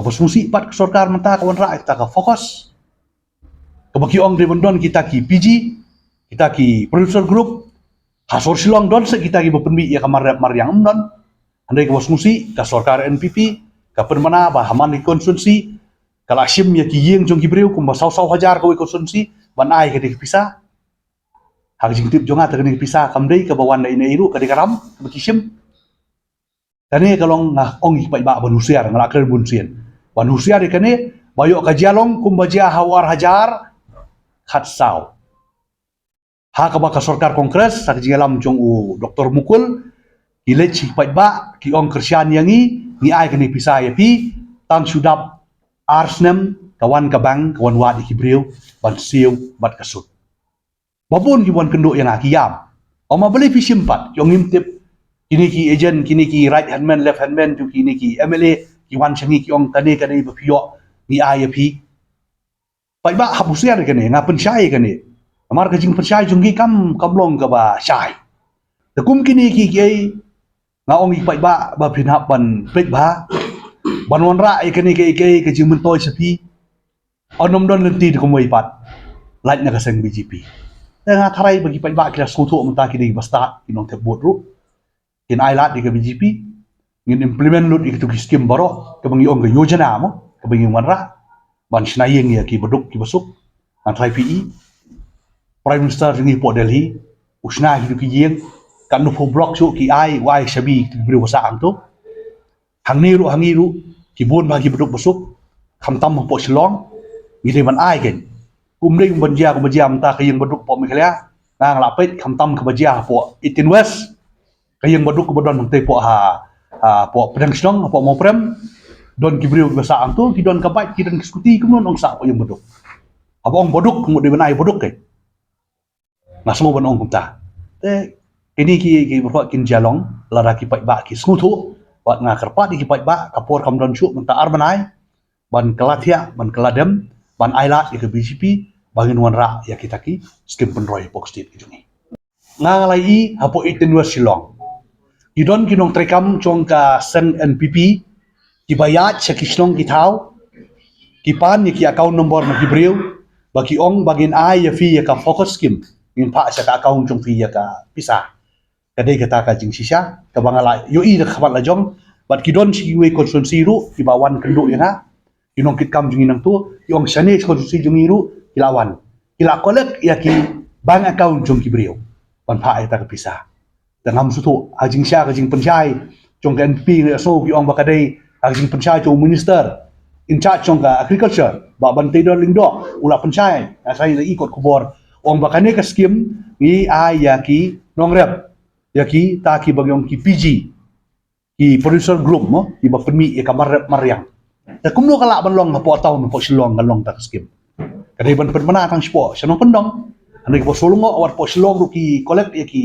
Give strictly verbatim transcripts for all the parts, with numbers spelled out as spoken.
Ba sngewsih pat ka sorkar mynta ka wanrah ïa kata ka FOCUS. Kaba ki ong dei ban don kita ki PG, kita ki producer group. Ha sor Shillong don sa kita kiba pynmih ïa ka mar rep mar riang, ym don. Hynrei kaba sngewsih ka sorkar NPP ka pynbna ba ha man ki constituency ka la shim ïa ki ïing jong ki briew kumba saw saw hajar kawei constituency ban ai kane ka pisa. Ha ka jingtip jong nga te kane ka pisa kam dei kaba wan na ine i ruh, ka dei ka ram kaba ki shim. Kane ka long nga ong ïa ki paidbah ban husiar, nga la kren bun sien. Ban husiar ïa kane ba ïoh ka jia long kumba jia ha u ar hajar khatsaw. Ha kaba ka sorkar Congress, ha ka jingïalam jong u Doctor Mukul, ki leit sha ki paidbah, ki ong kyrshan ïa ngi, ngi ai kane pisa ïa phi, tang shu dap ar snem ka wan ka bank, ka wan wad ïa ki briew ban siew bad ka sut. Ba bun ki wan kynduh ïa nga, ki ïam. Ong ma balei phi shim pat, ki ong ngim tip. Kine ki agent, kine ki right hand man, left hand man jong kine ki MLA, ki wan sha ngi ki ong kane kane ba phi ïoh, ngi ai ïa phi. Paidbah hap husiar ïa kane, nga pynshai ïa kane. Namar ka jingpynshai jong ngi kam, kam long kaba shai. Te kum kine ki, ki, nga ong ïa ki paidbah ba phin hap ban peit bha, ban wanrah ïa kane ka, ka, ka jingmyntoi sha phi. Ym don lynti te kumwei pat, lait na ka seng BJP. Te nga tharai ba ki paidbah ki la sngewthuh mynta, ki dei ba stad, ki nongthep vote ruh. Kin ai lad ïa ka BJP, ngin implement lut ïa kitu ki skim baroh, kaba ngi ong ka yojana mo, kaba ngi wanrah ban shna ïing ïa ki baduk ki basuk. Nga tharai phi i Prime Minister jong ngi hapoh Delhi u shna ïa kitu ki ïing, katno phew block shuh ki ai, u ai shabi ïa kitu ki briew ba sah hangtu. Hangne ruh, hangne ruh ki bun bha ki baduk basuk, khamtam hapoh Shillong. Ngi dei ban ai kein. Ym dei ban jia kumba jia mynta ka ïing baduk hapoh Meghalaya. Nga, nga la peit khamtam kaba jia hapoh eighteen West. Ka ïing baduk kaba don hangtei hapoh ha, ha, hapoh pdeng shnong, hapoh Mawprem. Don ki briew kiba sah hangtu, ki don ka bike, ki don ki scooty, kumno ong sah hapoh ïing baduk. Haba ong baduk, ka mut dei ban ai baduk kein. Nga sngew ban ong kumta. Te kine ki, ki baroh kin jia long lada ki paidbah ki sngewthuh. Bad nga kyrpad ïa ki paidbah, ka por kam don shuh, mynta ar bnai ban kylla thiah, ban kylla dem, ban ai lad ïa ka BJP ba ngin wanrah ïa kita ki skim pynroi hapoh state ka jong ngi. Nga, nga la ïohi hapoh eighteen West Shillong, ki don ki nongtrei kam jong ka seng NPP kiba ïaid sha ki shnong ki thaw, ki pan ïa ki account number na ki briew, ba ki ong ba ngin ai ïa phi ïa ka FOCUS scheme, ngin phah sha ka account jong phi ïa ka pisa. Ka dei kata ka jingshisha kaba nga la ïohi da ka khmat la jong. Bad ki don sha kiwei constituency ruh kiba wan kynduh ïa nga, ki nongkitkam jong ngi nangtu, ki ong shane sha constituency jong ngi ruh ki la wan, ki la collect ïa ki bank account jong ki briew ban phah ïa kata ka pisa. Te ngam sngewthuh, ha jingshisha ka jingpynshai jong ka NPP, nga sngew ki ong ba ka dei ha ka jingpynshai jong u minister in charge jong ka agriculture, Bah Banteidor Lyngdoh, u la pynshai. Nga sa ïohi kot khubor, ong ba kane ka skim ngi ai ïa ki nongrep, ïa kita kiba ngi ong ki PG, ki producer group mo, kiba pynmih ïa ka mar rep mar riang. Te kumno ka lah ban long hapoh town, hapoh Shillong kan long kata ka skim? Ka dei ban pynbna tang shapoh sha Nongkyndong. Hynrei kaba shu long wat hapoh Shillong ruh ki collect ïa ki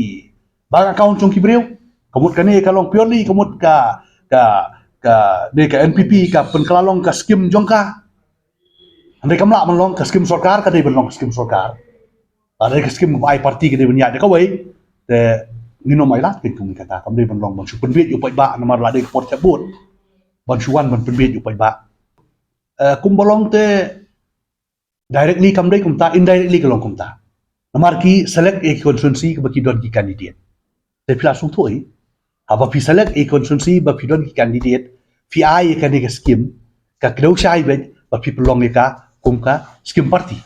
bank account jong ki briew. Ka mut kane ka long purely, ka mut ka, ka, ka dei ka NPP ka pynkylla long ka skim jong ka. Hynrei kam lah ban long ka skim sorkar, ka dei ban long ka skim sorkar. Lada ka skim kaba ai party ka dei ban ïaid da kawei, te ngin ym ailad kein kum kata, kam dei ban long ban shu pynbiej ïa u paidbah, namar la dei ka por thep vote ban shu wan ban pynbiej ïa u paidbah. Eh, kumba long te directly kam dei kumta, indirectly ka long kumta. Namar ki select ïa ki constituency kaba ki don ki candidate. Te phi la sngewthuh hi, haba phi select ïa ki constituency ba phi don ki candidate, phi ai ïa kane ka skim, ka kdew shai beit ba phi pynlong ïa ka kum ka skim party.